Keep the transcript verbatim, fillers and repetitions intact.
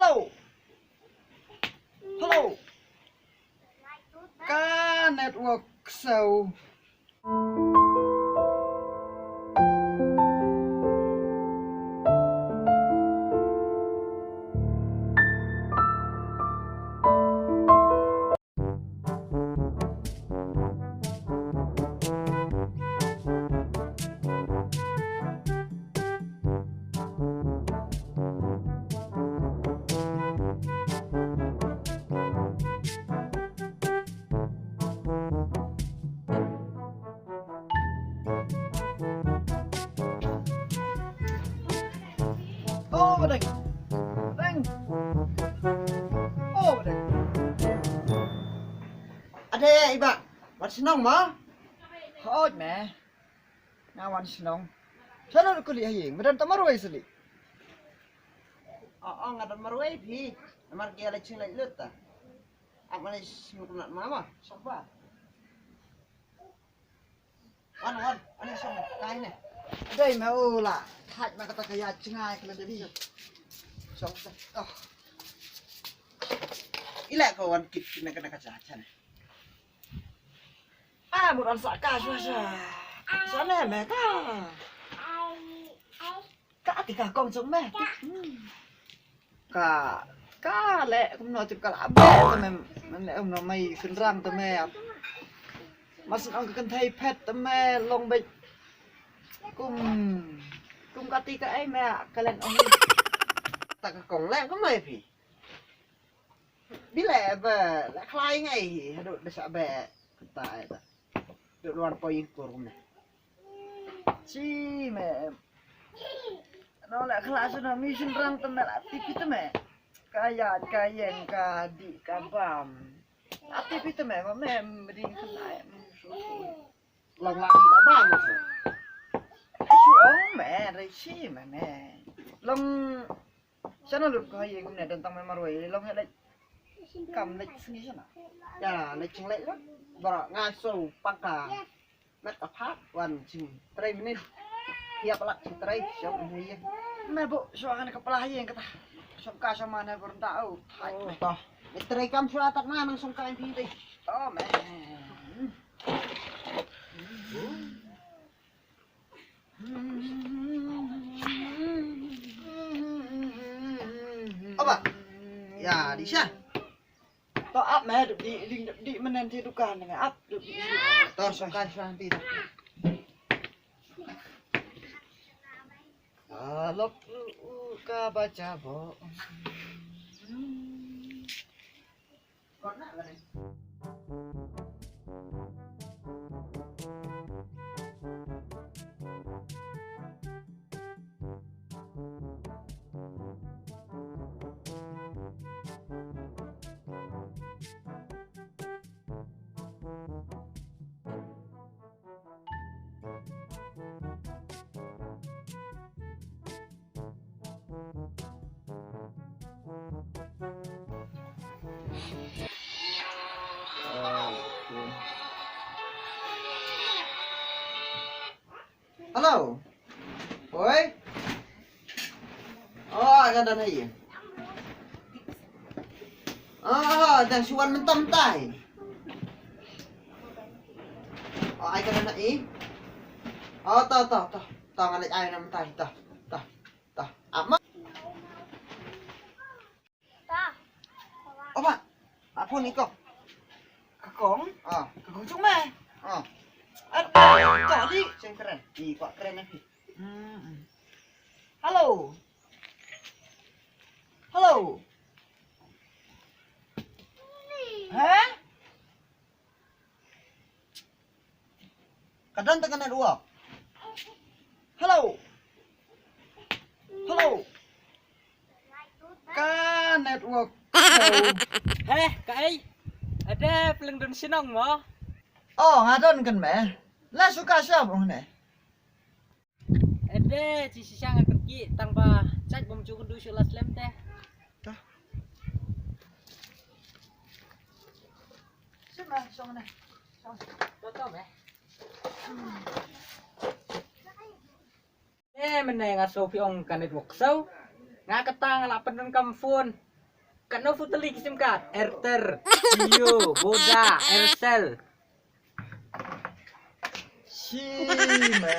Hello. Hello. Ka network so. Oh, Badeng. Badeng. Oh, Badeng. Ade, iba. Wan shnong mo? Hooid me. Nga wan shnong. Shano kuli ha ïing, me don tang marwei sili. Oh, oh, nga don marwei phi. Namar ki ïa la ching leit lut ta. Ap mane shnong kumna mama. Shong ba. Wan, wan, wan, shong kai ne. Dei me u la. Thait ma kata ka ïa chngai ka la dei. Shong ta. Oh. Ila ko wan kit kit na ka na ka cha cha ne. Ah, mut an sa ka shwa shwa. Sa ne me ka. Ka ati ka kong jong me. Hmm. Ka, ka leh kumno tip ka la beh te me, me leh kumno mai shynrang te me. Mas ong ka kynthei phet te me long beit. Kum, kum ka ti ka ei me ka len ong. Ta ka kong leh kumno ïa phi. Bi leh ba leh khlai ngai hi haduh da shah beh. Ta ei ta. Duk luar poi kur kumne. Chi me. No leh khlai shu na mi shynrang te me la tip ïa te me. Ka ïaid ka ïeng ka dih ka bam. La tip ïa te me ma me mding khlai. Long la dih la bam shu. Shu ong me re chi me me. Long Shano lut ko ha ïing kumne don tang me marwei long he leit kam leit sngi shano. Ïa leit ching leit lut. Baroh nga shu pang ka met ka phad wan ching trei minit. Ïa pala ching trei shong ha ïing. Me bu shu kan ka pala ha ïing kata. Shong ka shong mane bor da u. Hai. Oh, me. Toh. Me trei kam shu atak na nang shong ka ïing phi dei. Oh me. Oba. Ya, di sha. To ap me duk di ding duk di menen te dukan me ap duk di. To songkai sha nanti. Alok u ka bacha bo. Hello. Oi. Oh, ka don hi. Oh, da shu wan mynta mynta hi. Oh, ai ka don hi. Oh, to to to. To ngan ai na mynta hi to. To. To. Ama. Oba. Apa ni ko? Ka kong? Ah. Ka kong chung me. Ah. At ko di. Sing kren. Di ko kren ni. Hmm. Hello. Hello. Hah? Ka don tang ka network. Hello. Hello. Ka network. Hello. He, ka ei. Ada peleng don sinong mo. Oh, nga don kan me. La suka siap oh ne. Ede, ci shisha nga kyrkieh tang ba chat bym ju kynduh shuh la slem te. Tah. Shem ah, shong ne. Shong. To to me. Eh, mynne nga shu phi ong ka network so. Nga kata nga la pyndonkam phone. Katno phu tylli ki sim card? Airtel, Jio, Voda, Aircel. Shi me.